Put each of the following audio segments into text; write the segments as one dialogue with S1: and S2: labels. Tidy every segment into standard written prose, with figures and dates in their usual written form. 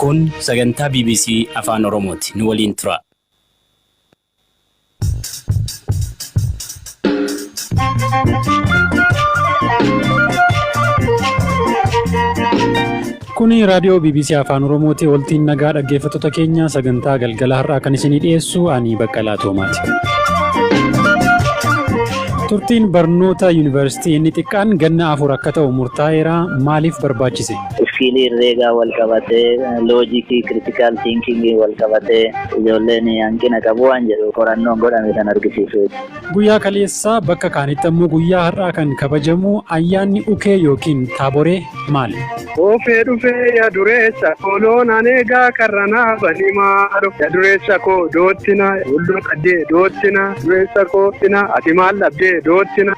S1: Kun sagantaa BBC Afaan Oromooti. Nu waliin tura.
S2: Kuni raadiyoo BBC Afaan Oromooti. Waltiin nagaa dhaggeeffattoota keenya, sagantaa galgala har'aa kan isinii dhiyeessu ani Baqqalaa Toomaati. Turtiin barnoota yuunivarsiitii inni xiqqaan ganna 4 akka ta'u murtaa'eera, maaliif barbaachise?
S3: Skill herreegaa wal qabatee, logic, critical thinking wal qabatee ijoolleen hanqina qabu waan jedhu qorannoon godhame kan argisiisu.
S2: Guyyaa kaleessaa bakka kaanitti ammoo guyyaa har'aa kan kabajamu ayyaanni Ukee yookiin Taaboree maali?
S4: Oofee dhufee yaa dureessa koloonaan eegaa karranaa bani maalo, yaa dureessa koo doottina hulluu qaddee doottina, dureessa koo tina ati maal dhabdee doottina.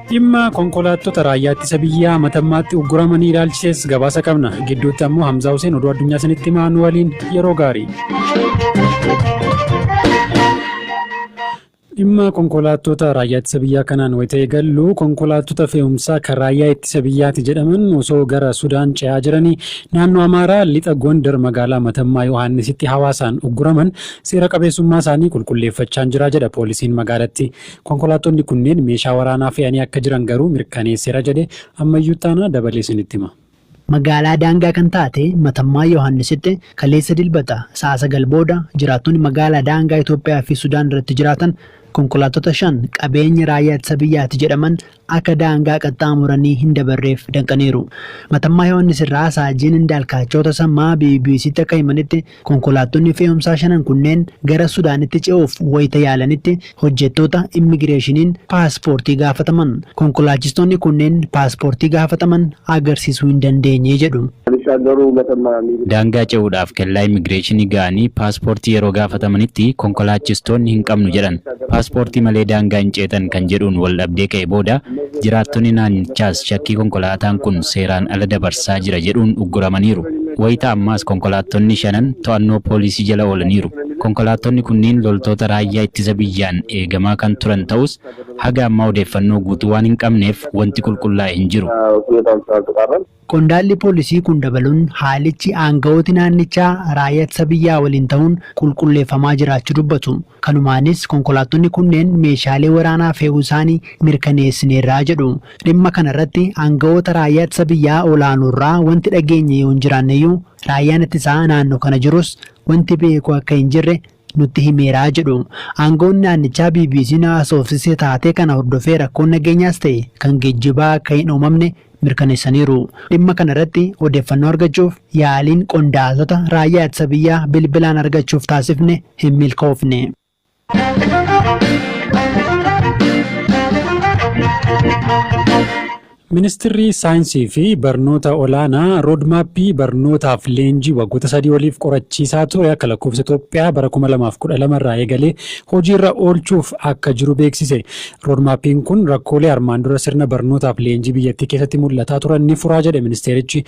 S2: Dhimma konkolaattota raayyaa ittisa biyyaa Matammaatti ugguramanii ilaalchisees gabaasa qabna. Gidduutti ammoo Hamzaa Hussein oduu addunyaa isinitti himaa, nu waliin yeroo gaarii. Dhimma konkolaattota raayyaa ittisa biyyaa kanaan wayita eegallu, konkolaattota fe'umsaa kan raayyaa ittisa biyyaati jedhaman osoo gara Sudaan ce'aa jiranii naannoo Amaaraa lixa Gondar magaalaa Matammaa Yohaannisitti hawaasaan ugguraman seera qabeessummaa isaanii qulqulleeffachaa jira jedha poolisiin magaalatti. Konkolaattonni kunneen meeshaa waraanaa fe'anii akka jiran garuu mirkaneesseera jedhe. Ammayyuu taanaa dabalee isinitti hima.
S5: Magaalaa daangaa kan taate Matammaa Yohaannisitti kaleessa Dilbata sa'a 9 booda jiraattonni magaalaa daangaa Itoophiyaa fi Sudaan irratti jiraatan konkolaattota shan qabeenya raayyaa ittisa biyyaati jedhaman akka daangaa qaxxaamuranii hin dabarreef danqaniiru. Matammaa Yohaannis irraa Saajiin Indaalkaachoo Tasammaa BBCtti akka himanitti, konkolaattonni fe'umsaa shanan kunneen gara Sudaanitti ce'uuf wayita yaalanitti hojjettoota immigireeshiniin paaspoortii gaafataman. Konkolaachistoonni kunneen paaspoortii gaafataman agarsiisuu hin dandeenye jedhu.
S1: Daangaa ce'uudhaaf kellaa immigireeshinii ga'anii paaspoortii yeroo gaafatamanitti konkolaachistoonni hin qabnu jedhan. Paaspoortii malee daangaa hin ceetan kan jedhuun wal dhabdee ka'e booda jiraattonni naannichaas shakkii konkolaataan kun seeraan ala dabarsaa jira jedhuun ugguramaniiru. Wayita ammaas konkolaattonni shanan to'annoo poolisii jala oolaniiru. Konkolaattonni kunniin loltoota raayyaa ittisa biyyaan eegamaa kan turan ta'us, haga ammaa odeeffannoo guutuu waan hin qabneef wanti qulqullaa'e hin jiru.
S5: Qondaalli poolisii kun dabaluun haalichi aanga'ooti naannichaa raayyaa ittisa biyyaa waliin ta'uun qulqulleeffamaa jiraachuu dubbatu. Kanumaanis konkolaattonni kunneen meeshaalee waraanaa fe'uu isaanii mirkaneessineerraa jedhu. Dhimma kanarratti aanga'oota raayyaa ittisa biyyaa olaanoorraa wanti dhageenye yoo hin jiraanneyyuu, raayyaan ittisaa naannoo kana jirus wanti beeku akka hin jirre nutti himeeraa jedhu. Aangawoonni naannichaa BBC'n haasofsise taatee kana hordofee rakkoon nageenyaas ta'e kan geejjibaa akka hin uumamne mirkaneessaniiru. Dhimma kanarratti odeeffannoo argachuuf yaaliin qondaaltota raayyaa ittisa biyyaa bilbilaan argachuuf taasifne hin milkoofne.
S2: Ministeerri Saayinsii fi Barnoota Olaanaa roadmap barnootaaf leenjii waggoota 3 oliif qorachiisaa ture akka lakkoofsa Itoophiyaa bara 2012 irraa eegalee hojiirra oolchuuf akka jiru beeksise. Roadmapiin kun rakkoolee armaan dura sirna barnootaaf leenjii biyyattii keessatti mul'ataa turan ni furaa jedhe ministeerichi.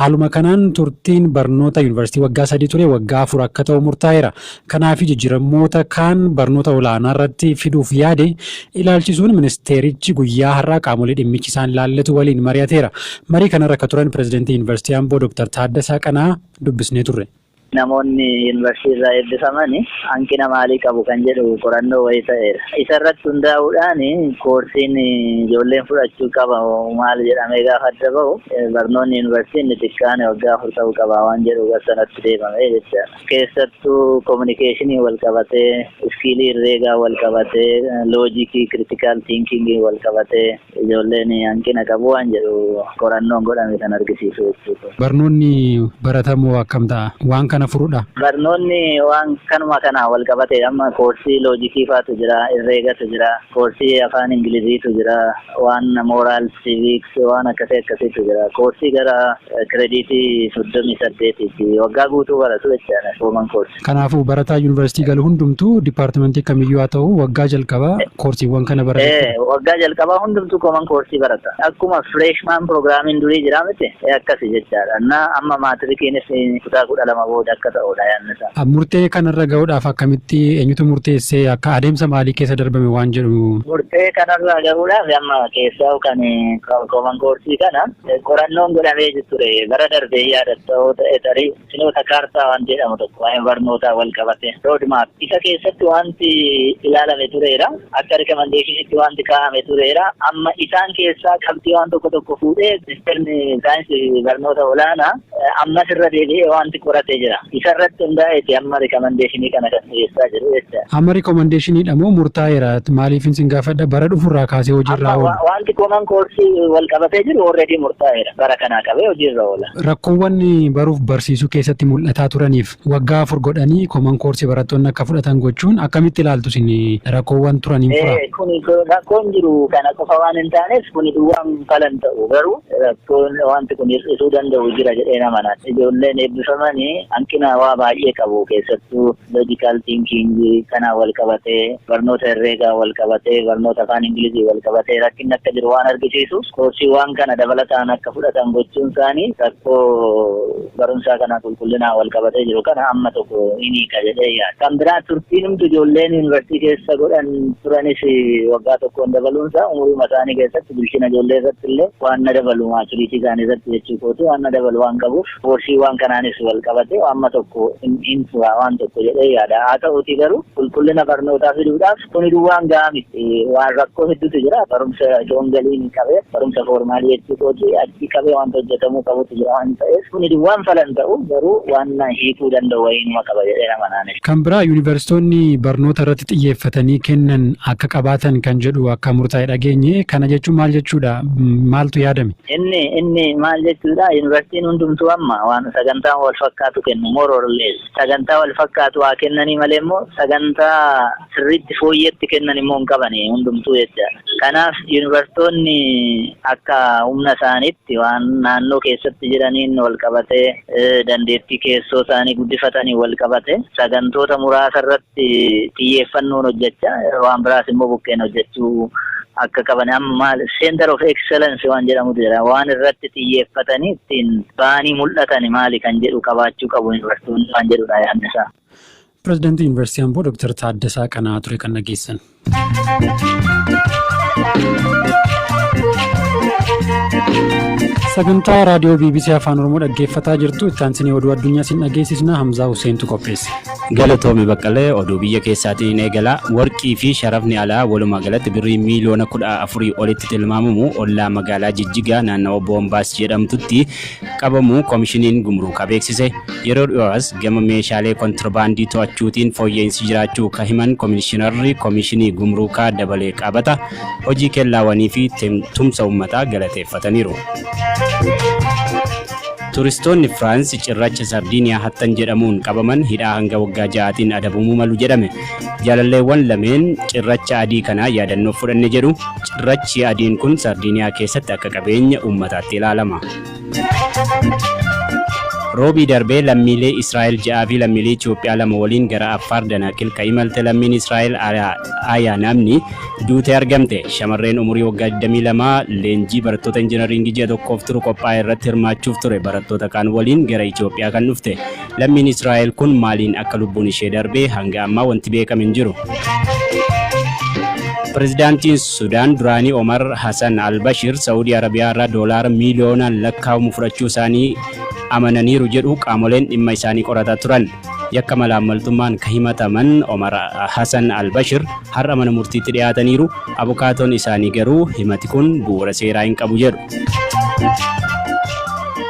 S2: Haaluma kanaan turtiin barnoota yuunivarsiitii waggaa 3 ture waggaa 4 akka ta'u murtaa'eera. Kanaaf jijjiiramoota kaan barnoota olaanaa irratti fiduuf yaade ilaalchisuun ministeerichi guyyaa har'aa qaamolee dhimmichi isaan ilaallatu waliin mari'ateera. Marii kanarra akka turan pirezidantii Yuunivarsiitii Amboo Dr. Taaddasaa Qanaa dubbisnee turre.
S3: Namoonni yuunivarsiitii irraa eebbifaman hanqina maalii qabu kan jedhu qorannoo wayii ta'eera. Isa irratti hundaa'uudhaan koorsiin ijoolleen fudhachuu qaba maal jedhamee gaafa adda bahu, barnoonni yuunivarsiitii inni xiqqaan waggaa 4 ta'uu qaba waan jedhu gara sanatti deemame jechaadha. Keessattuu communication wal qabatee, skill herreegaa wal qabatee, logic, critical thinking wal qabatee ijoolleen hanqina qabu waan jedhu qorannoon godhame kan argisiisu jechuudha.
S2: Barnoonni baratamoo akkam ta'a? Waan kana furuudha?
S3: Barnoonni waan kanuma kana wal qabatee amma koorsii logic faatu jira, herreegatu jira, koorsii afaan Ingiliziitu jira, waan moral, civics, waan akkasii akkasiitu jira. Koorsii gara credit 38ti waggaa guutuu baratu jechaadha common course.
S2: Kanaafuu barataa yuunivarsiitii galu hundumtuu dipaartimentii kamiyyuu haa ta'u waggaa jalqabaa koorsiiwwan kana barata.
S3: Waggaa jalqabaa hundumtuu common course barata. Akkuma freshman programming durii jira miti, akkasi jechaadha. Na amma maatirikiinis kutaa 12 booda. qooda akka ta'udha yaadni isaa.
S2: Murtee kanarra gahuudhaaf akkamitti, eenyutu murteessee, akka adeemsa maalii keessa darbame waan jedhu?
S3: Murtee kanarra gahuudhaaf amma keessaa kan common course kana qorannoon godhamee ture bara darbee yaadattoo ta'e, tarii sinoota kaartaa waan jedhamu tokko waa'ee barnootaa wal qabate, road map, isa keessatti wanti ilaalame tureera, akka recommendation'itti wanti kaa'ame tureera. Amma isaan keessaa qabxii waan tokko tokko fuudhee ministeerni saayinsii barnoota olaanaa ammas irra deebi'ee wanti qoratee jira. Isarratti hundaa'eeti amma recommendationii kana kan dhiyeessaa jiru jecha.
S2: Amma recommendationiidha moo murtaa'eera? Maaliif isin gaafadha, bara dhufurraa kaasee hojiirra oola.
S3: Wanti common course wal qabatee jiru already murtaa'eera. Bara kanaa qabee hojiirra oola.
S2: Rakkoowwan baruuf barsiisuu keessatti mul'ataa turaniif waggaa 4 godhanii common course barattoonni akka fudhatan gochuun akkamitti ilaaltu isin? Rakkoowwan turaniin fura?
S3: Kuni rakkoon jiru kana qofa waan hin taaneef kuni duwwaan falan ta'u, garuu rakkoon wanti kun hir'isuu danda'u jira jedhee namana. Ijoolleen eebbifamanii hanqina waa baay'ee qabu, keessattuu logical thinking kanaan wal qabatee, barnoota herreegaa wal qabatee, barnoota afaan Ingilizii wal qabatee rakkinni akka jiru waan argisiisuuf, koorsiiwwan kana dabalataan akka fudhatan gochuun isaanii rakkoo barumsaa kana qulqullinaan wal qabatee jiru kana amma tokko ni hiika jedhee yaada. Kan biraa, turtiin humtu ijoolleen yuunivarsiitii keessa godhan turanis waggaa tokkoon dabaluunsaa umurii isaanii keessatti bilchina ijoollee irratti illee waan na dabalu, maturity isaanii irratti jechuu kooti, waan na dabalu waan qabuuf, koorsiiwwan kanaanis wal qabate amma tokko hin fura waan tokko jedhee yaada. Haa ta'uutii garuu qulqullina barnootaa fiduudhaaf kuni duwwaan gahaa miti. Waan rakkoo hedduutu jira. Barumsa joongaliin qabee, barumsa formalii jechuu kooti, achi qabee wanta hojjetamuu qabutu jira waan ta'eef, kuni duwwaan falan ta'u, garuu waan hiikuu danda'u wayiinuma qaba jedhee nama.
S2: Kan biraa, yuunivarsiitonni barnoota irratti xiyyeeffatanii kennan akka qabaatan kan jedhu akka murtaa'e dhageenye. Kana jechuun maal jechuudha? Maaltu yaadame?
S3: Inni maal jechuudha? Yuunivarsiitiin hundumtuu amma waan sagantaa wal fakkaatu kennu, more or less sagantaa wal fakkaatu haa kennanii malee immoo sagantaa sirriitti fooyyeetti kennan immoo hin qabani hundumtuu jechaadha. Kanaaf yuunivarsiitonni akka humna isaaniitti waan naannoo keessatti jiraniin wal qabatee, dandeettii keessoo isaanii guddifatanii wal qabate, sagantoota muraasa irratti xiyyeeffannoon hojjechaa waan biraas immoo bukkeen hojjechuu akka qaban. Amma maal, center of excellence waan jedhamutu jira, waan irratti xiyyeeffatanii ittiin ba'anii mul'atan maali kan jedhu qabaachuu qabu yuunivarsiitonni waan jedhudha yaadni isaa.
S2: Pireezidaantii Yuunivarsiitii Amboo Dooktar Taaddasaa Qanaa ture kan dhageessan. Sagantaa raadiyoo BBC Afaan Oromoo dhaggeeffataa jirtu. Itti aansinee oduu addunyaa sin dhageessisna. Hamzaa Huseentu qopheesse.
S1: Galatoomi Baqqalee. Oduu biyya keessaatiin eegala. Warqii fi sharafni alaa walumaa galatti birrii miiliyoona 14 olitti tilmaamamu ollaa magaalaa Jijjigaa naannawa Boombaas jedhamtutti qabamu koomishiniin gumruukaa beeksise. Yeroo dhiyoos gama meeshaalee kontirbaandii to'achuutiin fooyya'insi jiraachuu ka himan koomishinarri koomishinii gumruukaa Dabalee Qabata, hojii kellaawwanii fi tumsa uummataa galateeffataniiru. Turistoonni Firaans cirracha Sardiiniyaa hattan jedhamuun qabaman hidhaa hanga waggaa 6tiin adabamuu malu jedhame. Jaalalleewwan lameen cirracha adii kana yaadannoo fudhanne jedhu. Cirrachi adiin kun Sardiiniyaa keessatti akka qabeenya uummataatti ilaalama. Roobii darbee lammiilee Israa'el ja'aa fi lammiilee Itoophiyaa lama waliin gara Affaar Danaakil kan imalte lammiin Israa'el Aayaa namni duutee argamte. Shamarreen umurii waggaa 22 leenjii barattoota injinaringii ji'a tokkoof turu qophaa'e irratti hirmaachuuf ture barattoota kaan waliin gara Itoophiyaa kan dhufte. Lammiin Israa'el kun maaliin akka lubbuun ishee darbee hanga ammaa wanti beekame hin jiru. Pireezidaantiin Sudaan duraanii Omar Hassan Al-Bashir Saa'udii Arabiyaa irraa doolaara miiliyoonaan lakkaa'amu fudhachuu isaanii amananiiru jedhu qaamoleen dhimma isaanii qorataa turan. Yakka malaammaltummaan kan himataman Omar Hassan Al-Bashir har'a mana murtiitti dhiyaataniiru. Abukaatoon isaanii garuu himati kun bu'uura seeraa hin qabu jedhu.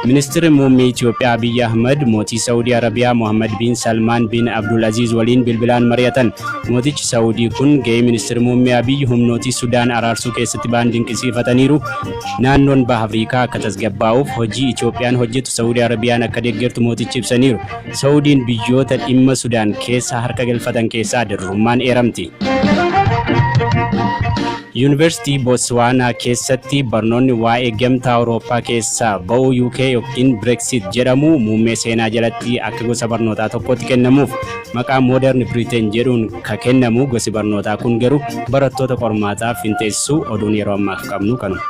S1: Ministeerri muummee Itoophiyaa Abiyyi Ahmad mootii Saawudii Arabiyaa Mohammad bin Salmaan bin Abdul Aziz waliin bilbilaan mari'atan. Mootichi Saawudii kun ga'ee ministeerri muummee Abiyyi humnootii Sudaan araarsuu keessatti ba'an dinqisiifataniiru. Naannoon Baha Afrikaa akka tasgabbaa'uuf hojii Itoophiyaan hojjetu Saawudii Arabiyaan akka deeggartu mootichi ibsaniiru. Saawudiin biyyoota dhimma Sudaan keessa harka galfatan keessaa durummaan eeramti. Yuunivarsiitii Botswaanaa keessatti barnoonni waa'ee gamtaa Awurooppaa keessaa ba'uu UK yookiin Brexit jedhamu muummee seenaa jalatti akka gosa barnootaa tokkotti kennamuuf maqaa Modern Britain jedhuun ka kennamu gosi barnootaa kun garuu barattoota qormaataaf hin teessisu. Oduun yeroo ammaaf qabnu kanuma.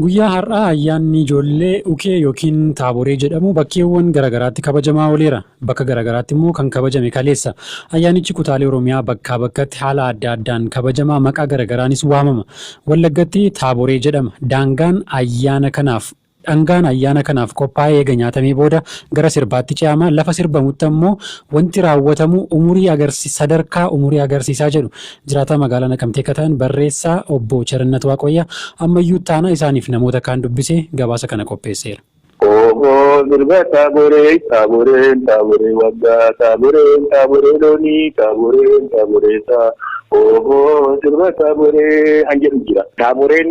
S2: Guyyaa har'aa ayyaanni ijoollee Ukee yookiin Taaboree jedhamu bakkeewwan garaagaraatti kabajamaa ooleera. Bakka garaagaraatti immoo kan kabajame kaleessa. Ayyaanichi kutaalee Oromiyaa bakkaa bakkatti haala adda addaan kabajamaa, maqaa garaagaraanis waamama. Wallaggatti Taaboree jedhama. Daangaan ayyaana kanaaf Dhangaan ayyaana kanaaf qophaa'ee eega nyaatamee booda gara sirbaatti ce'ama. Lafa sirbamutti ammoo wanti raawwatamu umurii agarsi sadarkaa umurii agarsiisaa jedhu jiraataa magaalaa Naqamtee akka ta'an barreessaa obbo Cherinnat Waaqayyaa. Ammayyuu taana isaaniif namoota kaan dubbisee gabaasa kana qopheesseera.
S6: Obbo sirba taaboree, taaboreen taaboree waggaa, taaboreen taaboree loonii, taaboreen taaboree saa. Obbo sirba taaboree han jedhu jira. Taaboreen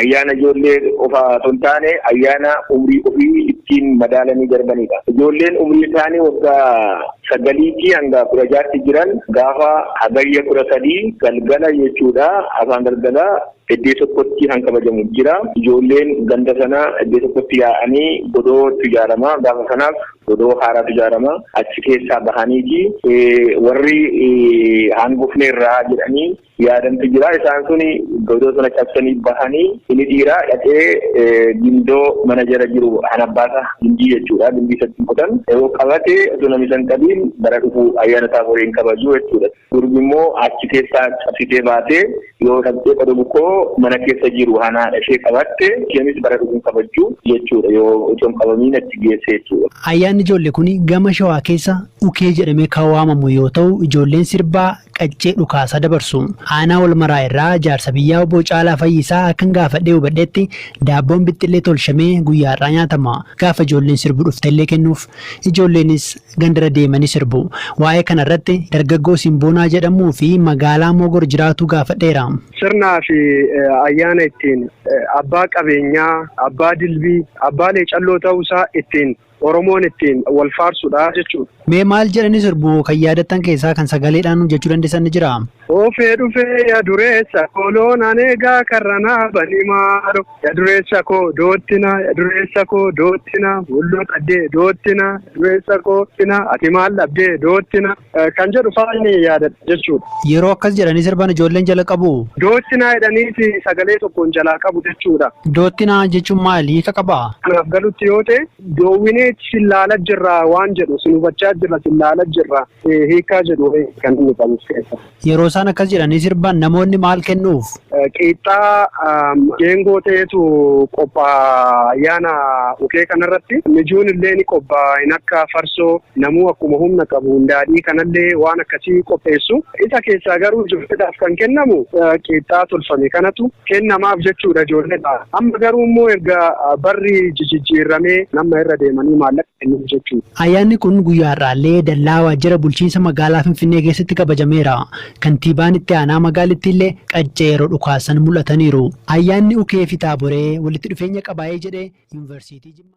S6: ayyaana ijoollee qofa osoo hin taane, ayyaana umrii ofii ittiin madaalanii darbanidha. Ijoolleen umrii isaanii waggaa 9tii hanga 16tti jiran gaafa Hagayya 13 galgala jechuudha. Afaan galgalaa iddoo tokkotti kan kabajamu jira. Ijoolleen ganda sana iddoo tokkotti yaa'anii godootu ijaarama. Gaafa sanaaf godoo haaraatu ijaarama. Achi keessaa bahaniiti warri hangufneerraa jedhanii yaadantu jira. Isaan suni godoo sana cabsanii bahanii, inni dhiiraa dhaqee gindoo mana jala jiru, kan abbaasa gindii jechuudha. Gindii isatti qotan yoo qabate, osoo namni san qabiin bara dhufu ayyaana taaboreen kabaju jechuudha. Durbi immoo achi keessaa cabsitee baatee yoo dhaqxee qoda bukoo mana keessa jiru haadha ishee qabatte, isheenis bara dhufu kabajju jechuudha, yoo osoo hin qabamiin achi geesse jechuudha.
S5: Ayyaanni ijoollee kun gama Shawaa keessa Ukee jedhamee kan waamamu yoo ta'u, ijoolleen sirbaa qaccee dhukaasaa dabarsu. Aanaa Walmaraa irraa jaarsa biyyaa obbo Caalaa Fayyisaa akkan gaafadhee hubadhetti, daabboon bixxillee tolchamee guyyaa har'aa nyaatama. Gaafa ijoolleen sirbu dhuftellee kennuuf. Ijoolleenis gandara deemanii sirbu. Waa'ee kana irratti dargaggoo Simboonaa jedhamuu fi magaalaa Mogor jiraatu gaafadheera.
S4: Sirnaa fi ayyaana ittiin abbaa qabeenyaa, abbaa dilbii, abbaa leecalloo ta'uusaa ittiin Oromoon ittiin wal faarsudha jechuudha.
S5: Mee maal jedhanii sirbu kan yaadattan keessaa kan sagaleedhaan hojjechuu dandeessan ni jiraa?
S4: Oofee dhufee yaa dureessa koo, loonaan eegaa karranaa bani maalo. Yaa dureessa koo doottina, yaa dureessa koo doottina, bulloo xaddee doottina, yaa dureessa koo tina, ati maal dhabdee doottina kan jedhu faayni yaadadha jechuudha.
S5: Yeroo akkas jedhanii sirban ijoolleen jala qabu.
S4: Doottinaa jedhaniiti sagalee tokkoon jalaa qabu jechuudha.
S5: Doottinaa jechuun maali? Hiika qabaa?
S4: Kanaaf galutti yoo ta'e, doowwinee sin laala jirra waan jedhu, sin hubachaa jirra, sin laala jirra hiikaa jedhu kan inni qabu keessa.
S5: Yeroo isaan akkas jedhanii sirban namoonni maal kennuuf?
S4: Qiixxaa geengoo ta'etu qophaa'a ayyaana Ukee kanarratti. Mijuun illee ni qophaa'a, hin akka farsoo, namuu akkuma humna qabu daadhii kanallee waan akkasii qopheessu. Isa keessaa garuu ijoolleedhaaf kan kennamu qiixxaa tolfame kanatu kennamaaf jechuudha ijoolleedhaaf. Amma garuu immoo erga barri jijjiiramee nama irra deemanii maallaqa kennuuf jechuudha.
S5: Ayyaanni kun guyyaa har'aallee dallaa waajjira bulchiinsa magaalaa Finfinnee keessatti kabajameera. Kantiibaan itti aanaa magaalittii illee qaccee yeroo dhukaasan mul'ataniiru. Ayyaanni Ukee fi Taaboree walitti dhufeenya qabaayee jedhee Yuunivarsiitii Jimmaa.